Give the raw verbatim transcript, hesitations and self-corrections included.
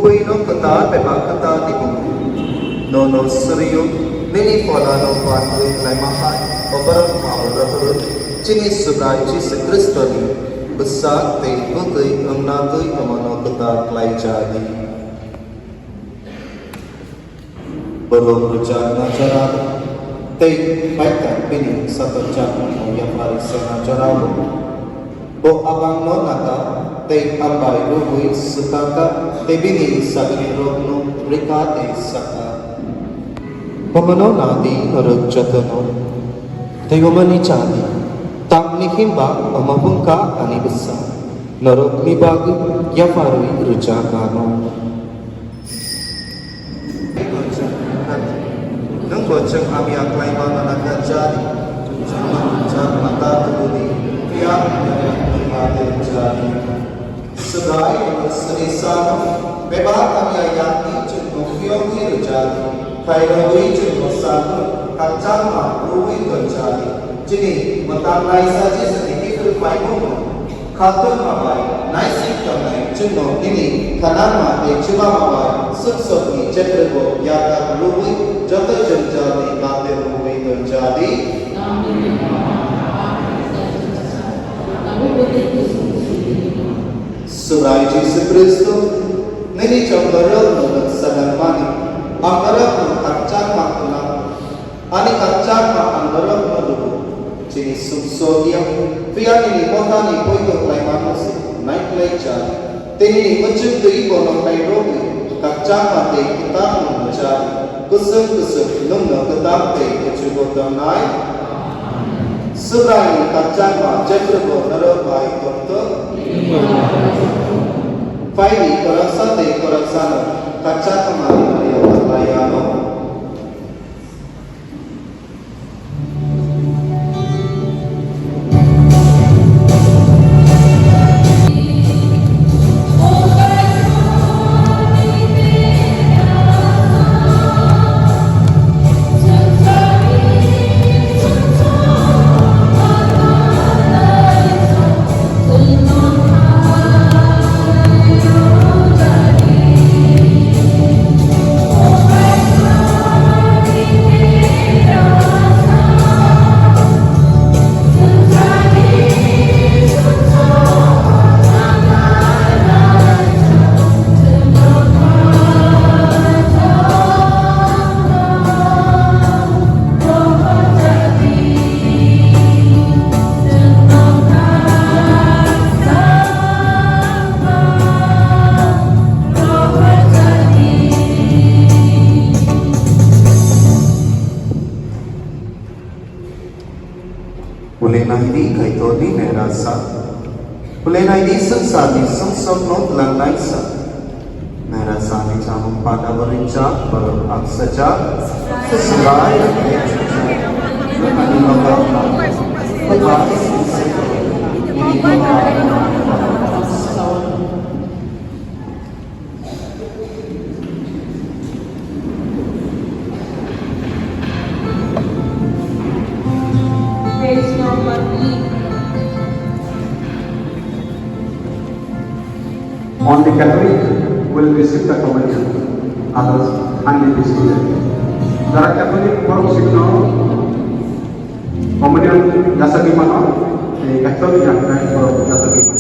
Buino kwtal bebak kwtal ni bumung nono suriyo, nini phola no pantwi laima hai, oborok ma oborok chini Subrai Jisu Khristo ni bwsak tei bwtwi wngna twi omono kwtal khlai ja di. Borok rwchapna chara tei phaikha bini satok chakmano yapharwi sena chara bo. Bo abangno naka tei hambai rwui swkaka tei bini sakrirokno rwkha tei saka, "Omono nadi norok jotono tei omoni chadi, tamni himba omo wngkha ani bwsa, norokni bagwi yapharwi rwchakano." Nwng bo chwng hamya khlaima nana kha chadi, chwngno rwchapna ta tubudi, phiya hamya khlaima tei chadi. Swbai nwng sini sano, bebak hamya yakni chwngno phiyokni rwchadi, khairogwi chwngno sano, khakchangma rwui tonchadi. Chini mwtang laisa Jisuni kiphil phaimungno khatungma bai naising tongnai chwngno nini khanangma tei chubama bai suk sokni cheprwgo yakar rwui joto jwngjalni bate rwui tonchadi. Subrai Jisu Khristo, nini chongdorrokno nwng swnamnani, ang norokno khakchangma khwnang. Ani khakchangma ang norokno rwo, chini sumsok ya, phiya nini mothani poito khlaimano se naiklai cha. Tei nini mwchwk twi bono khairogwi khakchangma tei kwtang nwngno cha. Kwswk kwswk nwngno kwtal tei kuchugo tongnai. Subraini khakchangma jephrubo norok bai tongthok. Phaidi khoroksa tei khoroksano khakchangma tongmani yakarlai anw. Ule naidi Kaitorni merasa. Ule naidi swngcharni sumsokno twlangnaisa. Merasani chamung pada bo ringjak, borok aksa jak. Swbai. Ani nokar. Kwbai. Page number eight. Only Catholic will receive the communion, others unrepresented. Jara Catholic borok sikno communion yachagwi mano, tei Catholic ya hwnkhai borok yachagwi mano.